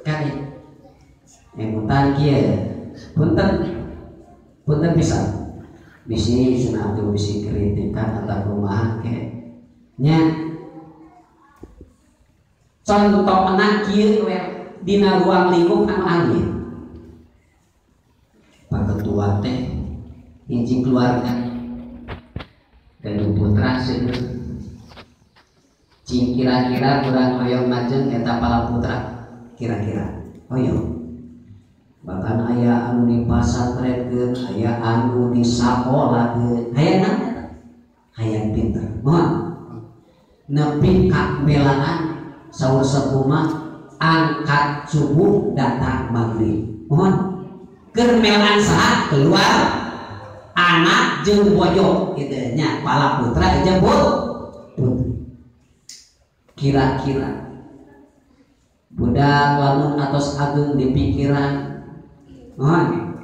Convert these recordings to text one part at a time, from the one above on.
Kali emutan kieu punten punten bisa bisi cenah atuh bisi kritikan atau kumaha ke nya contohna kieu we dina ruang lingkup anu alit. Pak Ketua teh hiji keluarga gaduh putra seueur cing kira-kira urang hoyong majeng eta pala putra kira-kira hoyong bahkan aya anu dipasantrenkeun aya anu disakolahkeun hayang naon eta hayang pinter mohon nepi ka melaan saur sepuh mah angkat subuh datang maghrib mohon keur melaan saha keluar anak jeung bojo kitu nya pala putra jeung putri kira-kira budak lamun atos ageung di pikiran mohon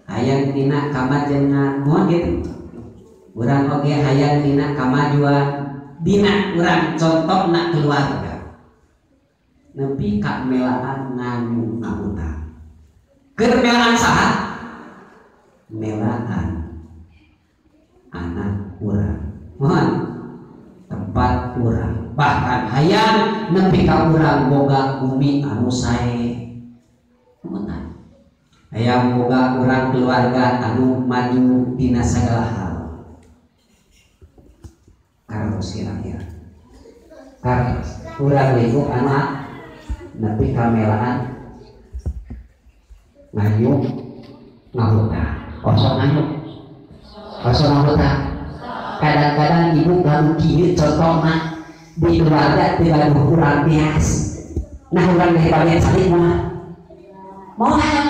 hayang dina kamajengan mohon gitu urang oge hayang dina kamajuan dina urang contohna keluarga nepi ka melaan nganu ngahutang keur melaan saha melaan anak urang mohon tempat urang bahkan hayang nepi ka urang boga bumi anu sae mohon hayang boga urang keluarga anu maju dina sagala hal kartos kira-kira kartos urang lingkup anak nepi ka melaan ngayuk ngahutang osok ngayuk osok ngahutang kadang-kadang ibu lalu kieu contohna di keluarga teu gaduh urang beas nah urang teh bagian salik moal moal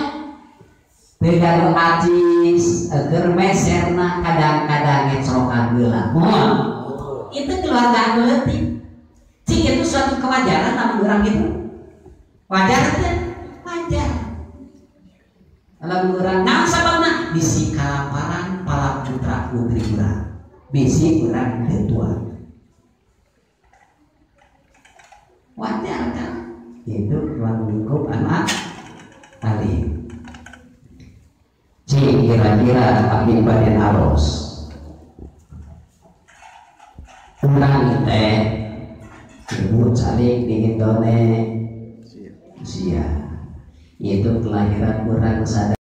teu gaduh acis keur meserna kadang-kadang ngecrokan heula moal itu keluarga anu leutik cing itu suatu kewajaran lamun urang gitu wajar teh wajar lamun urang naon sababna bisi kalaparan pala putra putri urang bisi urang teu tua wajar kan itu ruang lingkup anak alim cing kira-kira abdi bade naros urang teh ibu calik di Indonesia itu kelahiran urang sadaya.